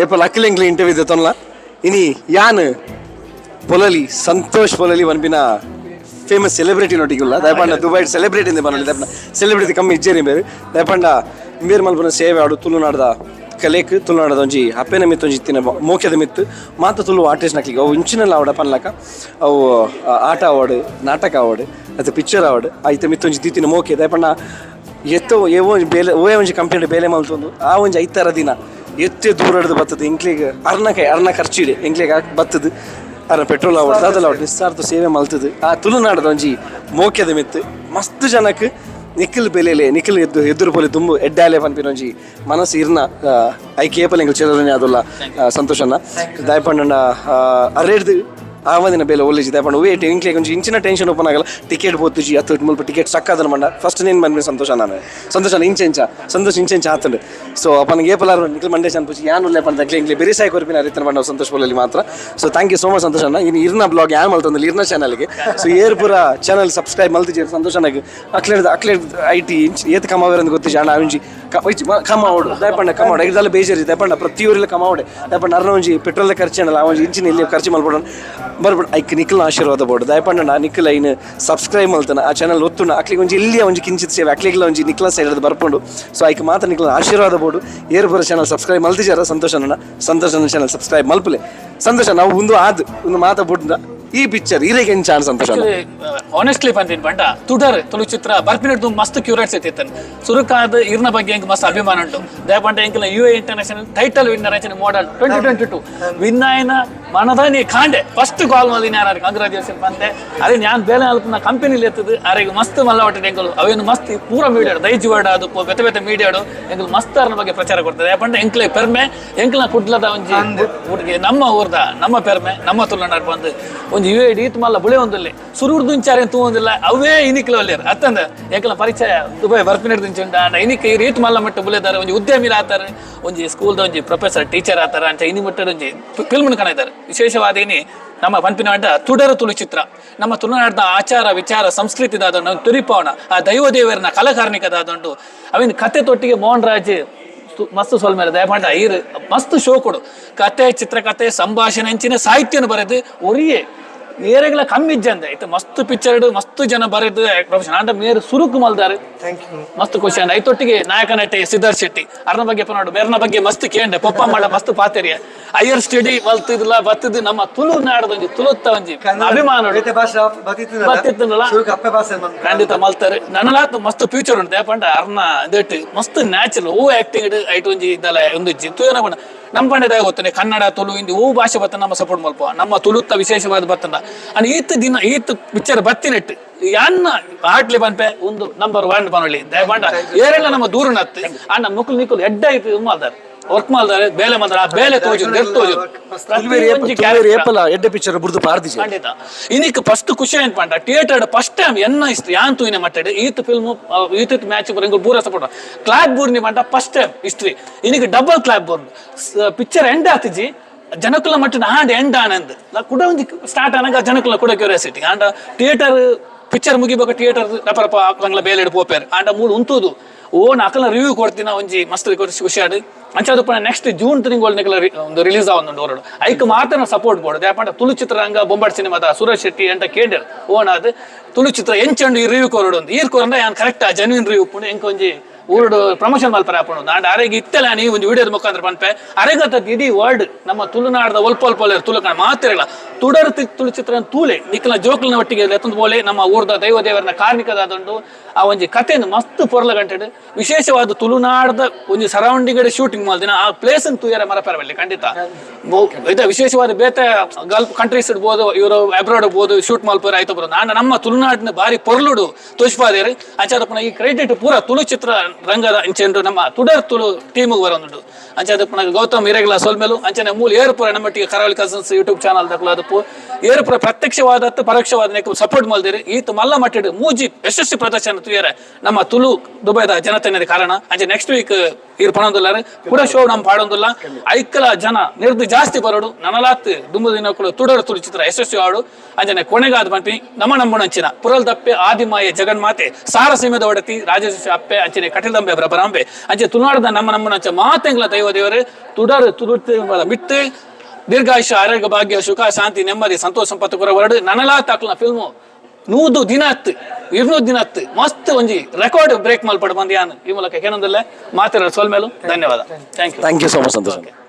ಏಪ ಲಕ್ಕಲಿ ಎಂಕ್ಲೆ interview ದೆತ್ತೊನ್ಲ. ಇನಿ ಯಾನ್ ಪೊಲಲಿ ಸಂತೋಷ್ ಪೊಲಲಿ ಪನ್ಪಿನ ಫೇಮಸ್ ಸೆಲೆಬ್ರಿಟಿ ನೊಟ್ಟಿಗುಲ್ಲ. ದಯಪಂಡ ದುಬೈ ಸೆಲೆಬ್ರಿಟಿ ಇಂದ ಪನೊಲಿ. ದಯಪಂಡ ಸೆಲೆಬ್ರಿಟಿ ಕಮ್ಮಿ ಇಜ್ಜೇರಿ ಬೇರು. ದಯಪಂಡ ಇಂಬೇರ್ ಮಲ್ಪುನ ಸೇವೆ ಆಡು ತುಳುನಾಡ್ದ ಕಲೇಕ್, ತುಳುನಾಡದ ಒಂಜಿ ಅಪ್ಪೆನ ಮಿತ್ತು ಒಂಜಿ ಇತ್ತಿನ ಮೋಕ್ಯದ ಮಿತ್ತು ಮಾತ ತುಳು ಆರ್ಟಿಸ್ಟ್ ನಕ್ಲಿಗೆ ಅವು ಇಂಚಿನೆಲ್ಲ ಆವಡ ಪನ್ಲಕ ಅವು ಆಟ ಆವಡ್, ನಾಟಕ ಆವಡ್, ಅತ್ತ ಪಿಕ್ಚರ್ ಆವಡ್, ಐತ ಮಿತ್ತು ಒಂಜಿ ದೀತಿನ ಮೋಕೆ. ದಯಪಂಡ ಎತ್ತೋ ಏವೋ ಒಂಜಿ ಬೇಲೆ, ಓಯೇ ಒಂಜಿ ಕಂಪನಿ ಬೇಲೆ ಮಲ್ತೊಂದು ಆ ಒಂಜಿ ಐತಾರ ದಿನ ಎತ್ತೆ ದೂರ ಹಿಡ್ದು ಬತ್ತದ. ಎಂಕ್ಲೆಗ್ ಅರ್ನ ಕೈ ಅರ್ನ ಖರ್ಚಿಡೆ ಎಂಕ್ಲೆಗ್ ಬತ್ತದು ಅರ್ನ ಪೆಟ್ರೋಲ್ ಆವಡ್, ದಾದಲ ಆವಡ್, ನಿಸ್ಸಾರ್ಥ ಸೇವೆ ಮಲ್ತದು ಆ ತುಳುನಾಡದ ಒಂಜಿ ಮೋಕ್ಯದ ಮಿತ್ತು ಮಸ್ತ್ ಜನಕ್ ನಿಖಿಲ್ ಬೆಲೆಲೆ ನಿಖಿಲ್ ಎದ್ದು ಎದುರು ಪೋಲಿ ದುಂಬು ಎಡ್ಡಾಲೆ ಪನ್ಪಿನ ಒಂಜಿ ಮನಸ್ಸು ಇರ್ನ. I capable ಎಂಕಲ್ ಚಿರಋಣಿ ಆದುಲ್ಲ ಸಂತೋಷನ್ನ. ದಾಯಪಂಡ ಅರೇಡ್ದು ಆವದಿನ ಬೇಲೆ ಒಳ್ಳೆಜಿ. ದಾಯಪಂಡ ವೇಟ್ ಎಂಕ್ಲೆಗ್ ಒಂಜಿ ಇಂಚಿನ ಟೆನ್ಷನ್ ಓಪನ್ ಆಗಲ್ಲ, ಟಿಕೆಟ್ ಪೋತುಜಿ ಅತ್ತು ಮುಲ್ಪ ಟಿಕೆಟ್ ಸಕ್ಕಾದನ ಮಂಡ. ಫಸ್ಟ್ ನೇನು ಬಂದ್ಮೇಲೆ ಸಂತೋಷ, ನಾನು ಸಂತೋಷ ಇಂಚ ಇಂಚ ಸಂತೋಷ ಇಂಚ ಇಂಚ ಆತಂಡು. ಸೊ ಅಪ್ಪನಿಗೆ ಏಪಲಾರು ನಿಖಿಲ್ ಮಂಡೇಶ್ ಅನ್ಪುಜಿ ಯಾನ್ ಉಲ್ಲೆ ಪಂಡ ಎಂಕ್ಲೆ ಬೆರಿ ಸಾಯಿ ಕೊರ್ಪಿನ ರೀತಿನ ಬಂಡ ಸಂತೋಷ ಪೊಲಲಿ ಮಾತ್ರ. So thank you so much ಸಂತೋಷ ಅಣ್ಣ. ಇನ್ನು ಇರ್ನ ಬ್ಲಾಗ್ ಯಾನ್ ಮಲ್ತೊಂದಿಲ್ಲ ಇರ್ನ ಚಾನಲ್ಗೆ. ಸೊ ಏರ್ ಪೂರ ಚಾನಲ್ ಸಬ್ಸ್ಕ್ರೈಬ್ ಮಲ್ತಿಜಿ ಸಂತೋಷನಾಗ ಅಕ್ಲೇಡ್ ಅಕ್ಲೇಡ್ I T ಇಂಚ್ ಏತ್ ಕಮಾವೇರ್ ಅಂತ ಗೊತ್ತಿಜಿ ಅಣ್ಣ. ಒಂಜಿ ಕಮಾವಡು ದಯಪಂಡ ಕಮಾವಡು ಐದಲ್ಲ ಬೇಜಾರಿ. ದಯಪಂಡ ಪ್ರತಿಯೊರಿಲ ಕಮಾವಡೆ. ದಯಪಂಡ ಅರ್ನ ಒಂಜಿ ಪೆಟ್ರೋಲ್ ಖರ್ಚು ಅಣ್ಣಲ್ಲ, ಆ ಒಂಜಿ ಇಂಚಿನ ಇಲ್ಲಿ ಖರ್ಚು ಮಲ್ಪಡ ಬರ್ಬಿಡು. ಐಕ್ ನಿಖಲ್ನ ಆಶೀರ್ವಾದ ಬೋಡು. ದಯಪಂಡ ನಾ ನಿಖಲ್ ಐನ್ ಸಬ್ಸ್ಕ್ರೈಬ್ ಮಲ್ತನ ಆ ಚಾನಲ್ ಒತ್ತುಂಡ ಅಕ್ಲಿಗೆ ಒಂಜಿ ಇಲ್ಲಿಯ ಒಂಜಿ ಕಿಂಚಿತ್ ಸೇವೆ ಅಕ್ಲಿಗ್ಲ ಒಂಜಿ ನಿಖಲ ಸೈಡ್ ಬರ್ಪುಂಡು. ಸೊ ಐಕ್ ಮಾತ್ರ ನಿಖಲ್ನ ಆಶೀರ್ವಾದ ಬೋಡು. ಏರ್ ಬರೋ ಚಾನಲ್ ಸಬ್ಸ್ಕ್ರೈಬ್ ಮಲ್ತಿಜಾರ ಸಂತೋಷನ, ಸಂತೋಷನ ಚಾನಲ್ ಸಬ್ಸ್ಕ್ರೈಬ್ ಮಲ್ಪಲೆ. ಸಂತೋಷ, ನಾವು ಒಂದು ಆದ್ ಒಂದು ಮಾತ ಬುಡ್ದ ಈ ಪಿಕ್ಚರ್ ಇರೆಗೆ ಚಾನ್ ಸಂತೋಷ? ಆನೆಸ್ಟ್ಲಿ ಪಂಪಿನ ಪಂಡ ತುಡರ್ ತುಳು ಚಿತ್ರ ಬರ್ಪಿನಡ್ದು ಮಸ್ತ್ ಕ್ಯೂರಿಯಾಸಿಟಿ ಇತ್ತನ್. ಸುರುಕಾದ ಇರ್ನ ಬಗ್ಗೆ ಎಂಕ್ ಮಸ್ತ್ ಅಭಿಮಾನ ಉಂಟು. ದಯಪಂಡ ಎಂಕಲ U A international title winner ಅಂಚಿನ ಮಾಡೆಲ್ 2022 ವಿನ್ ಆಯ್ನ ಮನದಾನಿ ಕಾಂಡೆ ಫಸ್ಟ್ ಕಾಲ್ ಮಲ್ದಿನ ಯಾರು ಕಂಗ್ರಾಚುಲೇಷನ್ ಬಂದೆ. ಅದೇ ഞാൻ ಬೇಲೆ ಅಲ್ಪನ ಕಂಪನಿಲಿ ಎತ್ತದು ಅರೆಗ್ ಮಸ್ತ್ ಮಲ್ಲ ಒಟ್ಟಿಗೆ ಎಂಕಲು ಅವೇನು ಮಸ್ತ್ ಪೂರ ಮೀಡಿಯಾಡು ದೈಜುವಾಡ ಅದು ಬೆತೆ ಬೆತೆ ಮೀಡಿಯಾಡು ಎಂಕಲು ಮಸ್ತ್ ಅರ್ನ ಬಗ್ಗೆ ಪ್ರಚಾರ ಕೊಡ್ತದೆ. ಯಾಕಂದ್ರೆ ಎಂಕ್ಲೆ ಪೆರ್ಮೆ, ಎಂಕ್ಲ ಕುಡ್ಲದ ಒಂಜಿ ಊರಿಗೆ, ನಮ್ಮ ಊರ್ದ ನಮ್ಮ ಪೆರ್ಮೆ, ನಮ್ಮ ತುಳುನಾಡ್ ಬಂದು ಒಂಜಿ ಯು ಎ ಈತ್ ಮಲ್ಲ ಬುಳೆ ಒಂದಿಲ್ಲ. ಸುರುರ್ದುಂಚಾರೆ ತೂವೊಂದಿಲ್ಲ, ಅವೇ ಇನಿಕ್ಲ ಒಲ್ಲೇರು ಅತ್ತಂದ. ಎಂಕಲ ಪರಿಚಯ ದುಬೈ ಬರ್ಪಿನಡ್ದಿಂಚ ಉಂಡು. ಆಂಡ ಇನಿಕ್ ಈ ರೀತ್ ಮಲ್ಲ ಮಟ್ಟ ಬುಲೆದಾರೆ. ಒಂಜಿ ಉದ್ಯಮಿ ಆತಾರೆ, ಒಂಜಿ ಸ್ಕೂಲ್ದ ಒಂಜಿ ಪ್ರೊಫೆಸರ್ ಟೀಚರ್ ಆತಾರ ಅಂಚ ಇನಿ ಮಟ್ಟದ ಒಂಜಿ ಫಿಲ್ಮ್ ಕಾಣಿದ್ದಾರೆ. ವಿಶೇಷವಾದ ಇನಿ ನಮ್ಮ ಪನ್ಪಿನ ಅಂಡ ತುಡರ ತುಳು ಚಿತ್ರ ನಮ್ಮ ತುಳುನಾಡಿನ ಆಚಾರ ವಿಚಾರ ಸಂಸ್ಕೃತಿ ದಾದ ತುರಿಪವಣ ಆ ದೈವ ದೇವರನ ಕಲಕಾರ್ಣಿಕದಾದುಂಟು. ಅವಿನ ಕತೆ ತೊಟ್ಟಿಗೆ ಮೋಹನ್ ರಾಜ್ ಮಸ್ತ್ ಸೊಲ್ಮೇಲೆ. ದಯಪಂಡ ಈರ್ ಮಸ್ತ್ ಶೋ ಕೊಡು. ಕತೆ, ಚಿತ್ರಕಥೆ, ಸಂಭಾಷಣೆ ಅಂಚಿನ ಸಾಹಿತ್ಯನ ಬರೆದು ಒರಿಯೇ ಏರೆಗಳ ಕಮ್ಮಿ ಇಜ್ಜಂದೆ ಇತ್ತೆ ಮಸ್ತ್ ಪಿಕ್ಚರ್ ಮಸ್ತ್ ಜನ ಬರೆದು ಪ್ರೊಫೆಷನ್ ಆಂಡ ಮೇರು ಸುರುಕು ಮಲ್ದಾರೆ. Thank you. ಮಸ್ತ್ ಖುಷಿ ಅಂಡ. ಐತೊಟ್ಟಿಗೆ ನಾಯಕ ನಟೆ ಸಿದ್ಧಾರ್ಥ್ ಶೆಟ್ಟಿ ಅರ್ನ ಬಗ್ಗೆ ಪನೋಡು. ಬೇರ್ನ ಬಗ್ಗೆ ಮಸ್ತ್ ಕೇಂಡೆ ಪೊಪ್ಪ ಮಳ್ಳ ಮಸ್ತ್ ಪಾತೆರಿಯ. ಹೈಯರ್ ಸ್ಟಡಿ ಮಲ್ತಿದ್ಲ ಬತ್ತಿದ್ದು ನಮ್ಮ ತುಳುನಾಡದ ಒಂಜಿ ತುಳುತ್ತ ಒಂಜಿ ಅಭಿಮಾನ ಬೇತೆ ಭಾಷೆ ಬತ್ತಿತ್ತಿನಲ್ಲ. ಬತ್ತಿತ್ತಿನಲ್ಲ. ಸುರುಕು ಅಪ್ಪೆ ಭಾಷೆ ಬಂದು. ಖಂಡಿತ ಮಲ್ತಾರೆ. ನನಲಾತ್ ಮಸ್ತ್ ಫ್ಯೂಚರ್ ಉಂಟು. ಪಂಡ ಅರ್ನ ಇದೆಟ್ ಮಸ್ತ್ ನ್ಯಾಚುರಲ್ ಓ ಆಕ್ಟಿಂಗ್ ಐಟ್ ಒಂಜಿ ಇದಲ್ಲ ಒಂದು ಜಿತ್ತು ಪಂಡ ನಮ್ಮ ಪಂಡದಾಗ ಗೊತ್ತನೆ. ಕನ್ನಡ, ತುಳು, ಹಿಂದಿ ಓ ಭಾಷೆ ಬತ್ತ ನಮ್ಮ ಸಪೋರ್ಟ್ ಮಲ್ಪ. ನಮ್ಮ ತುಳುತ್ತ ವಿಶೇಷವಾದ ಬತ್ತಂದ ಅಂಡ್ ಈತ್ ದಿನ ಈತ್ ಪಿಕ್ಚರ್ ಬತ್ತಿನೆಟ್ ಯಾನ್ನ ಆಟ್ಲಿ ಪನ್ಪೆ ಒಂದು ನಂಬರ್ ಒನ್ ಪನೊಳಿ. ದಯಪಂಡ ಏರೆಲ್ಲ ನಮ್ಮ ದೂರ ನತ್ತು ಅಂಡ ಮುಕುಲ್ ನಿಕುಲ್ ಎಡ್ಡ ಐತು ಮಲ್ದಾರೆ, ವರ್ಕ್ ಮಲ್ದಾರೆ, ಬೇಲೆ ಮಲ್ದಾರೆ. ಆ ಬೇಲೆ ತೋಜು ನೆಟ್ ತೋಜು ಪ್ರತಿಯೊಂಜಿ character. ಏಪಲ ಎಡ್ಡೆ ಪಿಕ್ಚರ್ ಬುರ್ದು ಪಾರ್ದಿಜೆ. ಖಂಡಿತ. ಇನಿಕ್ ಫಸ್ಟ್ ಖುಷಿ ಏನ್ ಪಂಡ theatre first time ಎನ್ನ ಇಷ್ಟ ಯಾನ್ ತೂಯಿನ ಮಟ್ಟೆಡ್ ಈತ್ ಫಿಲ್ಮ್ ಈತ್ ಮ್ಯಾಚ್ ಎಂಕುಲು ಪೂರ ಸಪೋರ್ಟ್ ಕ್ಲಾಪ್ ಬೂರ್ನಿ ಪಂಡ first time history. ಇನಿಕ್ double clap ಬೂರ್ನಿ. Picture end ಆತಿಜಿ, ಜನಕುಲ ಮಟ್ಟಿನ ಆಂಡ್ ಎಂಡ್ ಆನಂದ್ ಕುಡ ಒಂಜಿ ಸ್ಟಾರ್ಟ್ ಆನಾಗ ಜನಕುಲ ಕುಡ curiosity. And theatre picture ಮುಗಿಬೇಕ theatre ರಪ ರಪ ಅಕ್ಲಂಗ್ಲ ಬೇಲೆ ಪೋಪೇರ್. ಆಂಡ ಮೂಲು ಉಂತುದು ಓನ್ ಅಕಲ್ನ ರಿವ್ಯೂ ಕೊಡ್ತಿನ ಒಂಜಿ ಮಸ್ತ್ ಖುಷಿ ಆಡ್. ಅಂಚಾದ ನೆಕ್ಸ್ಟ್ ಜೂನ್ ತಿಂಗಳು ನಿಕಲ ಒಂದು ರಿಲೀಸ್ ಆವೊಂದುಂಡು ಹೊರಡು. ಐಕ್ ಮಾತ್ರ ಸಪೋರ್ಟ್ ಬೋಡು. ಯಾಪಂಡ ತುಳು ಚಿತ್ರರಂಗ ಬೊಂಬಾಟ್ ಸಿನಿಮಾದ ಸುರೇಶ್ ಶೆಟ್ಟಿ ಅಂತ ಕೇಂದ್ರ ಓನ್ ಅದು ತುಳು ಚಿತ್ರ ಎಂಚಂಡು ಈ ರಿವ್ಯೂ ಕೊರಡು ಒಂದು ಈರ್ ಕೊರಂಡ ಯಾನ್ correct genuine review ಉಪ್ಪುಂಡು. ಎಂಕ್ ಒಂಜಿ ಊರುಡು ಪ್ರಮೋಷನ್ ಮಲ್ಪರೆ ಆಪುಂಡು. ಆಂಡ ಅರೆಗ್ ಇತ್ತೆಲ ನೀ ಒಂಜಿ ವಿಡಿಯೋದ ಮುಖಾಂತರ ಪನ್ಪೆ. ಅರೆಗತ್ತ ಇಡೀ ವರ್ಲ್ಡ್ ನಮ್ಮ ತುಳುನಾಡದ ಒಲ್ಪ ಒಲ್ಪ ತುಳು ಕಣ ಮಾತಿರಲ್ಲ ತುಡರ್ ತುಳು ಚಿತ್ರ ತೂಲೆ. ನಿಕ್ಕಲ ಜೋಕ್ಲನ ಒಟ್ಟಿಗೆ ಎತ್ತೊಂದು ಬೋಲೆ. ನಮ್ಮ ಊರ್ದ ದೈವ ದೇವರನ ಕಾರ್ಣಿಕದಾದುಂಡು. ಆ ಒಂಜಿ ಕಥೆನ್ ಮಸ್ತ್ ಪೊರ್ಲ ಗಂಟೆಡ್ ವಿಶೇಷವಾದ ತುಳುನಾಡದ ಒಂಜಿ ಸರೌಂಡಿಂಗ್ ಶೂಟಿಂಗ್ ಮಲ್ದಿನ ಆ ಪ್ಲೇಸ್ ತೂಯರ ಮರಪರವಲ್ಲಿ ಖಂಡಿತ. ಇದು ವಿಶೇಷವಾದ ಬೇತೆ ಗಲ್ಫ್ ಕಂಟ್ರೀಸ್ ಇಡ್ಬೋದು, ಇವರು ಅಬ್ರಾಡ್ ಹೋದು ಶೂಟ್ ಮಲ್ಪರ ಆಯ್ತು ಬರೋದು. ಆಂಡ ನಮ್ಮ ತುಳುನಾಡಿನ ಬಾರಿ ಪೊರ್ಲುಡು ತೋಜ್ಪಾದೇರು. ಅಂಚಾದಪ್ಪನ ಈ ಕ್ರೆಡಿಟ್ ಪೂರ ತುಳು ಚಿತ್ರ ರಂಗದ ಇಂಚೆಂಡು ನಮ್ಮ ತುಡರ್ ತುಳು ಟೀಮ್ ಬರೋದುಂಡು. ಅಂಚಾದಪ್ಪನ ಗೌತಮ್ ಇರೆಗ್ಲ ಸೊಲ್ಮೆಲು. ಅಂಚನೆ ಮೂಲ ಏರ್ಪುರ ನಮ್ಮಟ್ಟಿಗೆ ಕರಾವಳಿ cousins YouTube channel ದಕ್ಕಲಾದಪ್ಪು ಏರ್ಪುರ ಪ್ರತ್ಯಕ್ಷವಾದ ಪರೋಕ್ಷವಾದ ಸಪೋರ್ಟ್ ಮಲ್ದಿರಿ. ಈತ ಮಲ್ಲ ಮಟ್ಟಿಡ್ ಮೂಜಿ ಯಶಸ್ವಿ ಪ್ರದರ್ಶನ ತುಯರೆ ನಮ್ಮ ತುಳು ದುಬೈದ ಜನತೆ ಕಾರಣ. ಅಂಚೆ ನೆಕ್ಸ್ಟ್ ವೀಕ್ ಈರ್ ಪಣೊಂದುಲ್ಲಾರ ಕೂಡ ಶೋ ನಮ್ಮ ಪಾಡೊಂದುಲ್ಲ. ಐಕಲ ಜನ ನಿರ್ದು ಜಾಸ್ತಿ ಬರೋಡು. ನನಲಾತ್ ದುಂಬು ದಿನಕ್ಕೂ ತುಡರ್ ತುಳು ಚಿತ್ರ ಯಶಸ್ವಿ ಆಡು. ಅಂಚನೆ ಕೊನೆಗಾದ ಪನ್ಪಿ ನಮ್ಮ ನಂಬುಣಂಚಿನ ಪುರಲ್ ದಪ್ಪೆ ಆದಿಮಾಯ ಜಗನ್ಮಾತೆ ಸಾರಸೀಮೆದ ಒಡತಿ ರಾಜೇಶ್ವರಿ ಅಪ್ಪೆ ಅಂಚನೆ ಕಟೀಲ್ ಕಟೀಲ್ದಂಬೆ ಭ್ರಮರಾಂಬೆ ಅಂಚೆ ತುಳುನಾಡದ ನಮ್ಮ ನಮ್ಮನಂಚ ಮಾತೆಂಗ್ಲ ದೈವ ದೇವರೇ ತುಡರು ತುಳುತ್ತೆ ಮಿತ್ತೆ ದೀರ್ಘಾಯುಷ್ಯ ಆರೋಗ್ಯ ಭಾಗ್ಯ ಸುಖ ಶಾಂತಿ ನೆಮ್ಮದಿ ಸಂತೋಷ ಸಂಪತ್ತು ಕೊರ ಹೊರಡು ನನಲಾ ತಾಕ್ಲನ ಫಿಲ್ಮು 100 ದಿನ ಅತ್ತು 200 ದಿನ ಅತ್ತು ಮಸ್ತ್ ಒಂಜಿ ರೆಕಾರ್ಡ್ ಬ್ರೇಕ್ ಮಲ್ಪಡ ಬಂದು ಯಾನ್ ಈ ಮೂಲಕ ಏನೊಂದಲ್ಲ ಮಾತಾಡ ಸೋಲ್ಮೇಲು. ಧನ್ಯವಾದ. Thank you. Thank you so much Santosh.